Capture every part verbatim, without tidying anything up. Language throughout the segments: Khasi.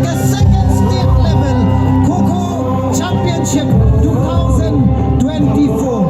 The second state level Kho Kho Championship two thousand twenty-four.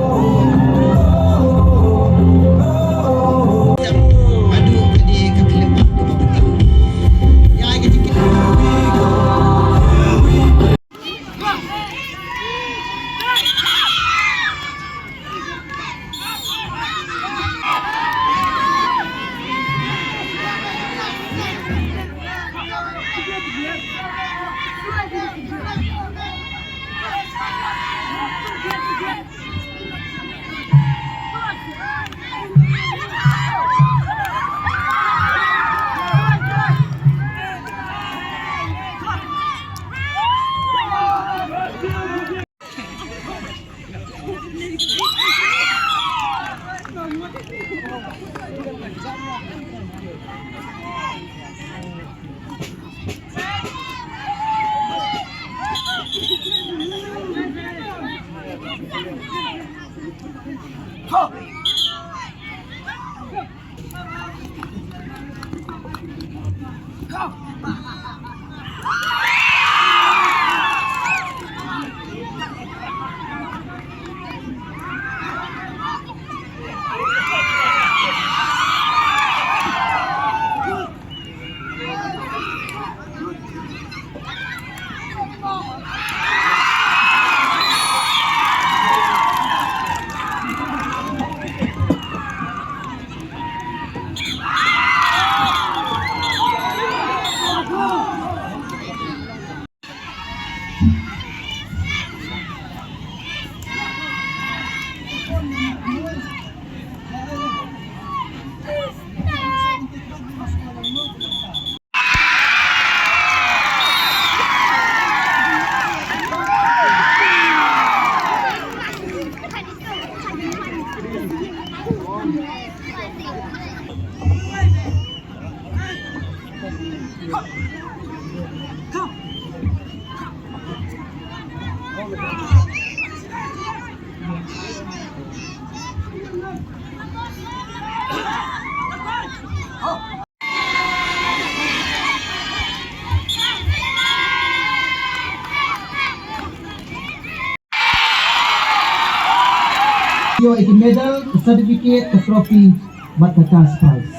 Ïoh ïa ki medal, ka certificate, ka trophy bad ka cash prize.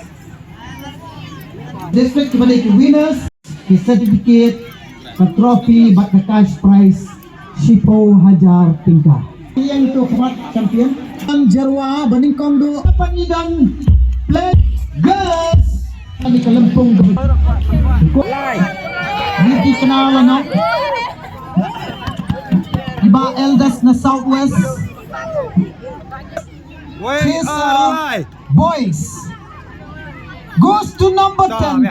District kiba dei ki winners, ki certificate, ka trophy bad ka cash prize shiphew hajar tyngka. Ïeng to khmat champion. An Jarwa ba nyngkong duh. Pynïadon play girls. Ani ka lempung. Ni ki kena lano. Iba eldest na South West. Wei, Chase, uh, ai. Boys. Goes to number Ta, ten.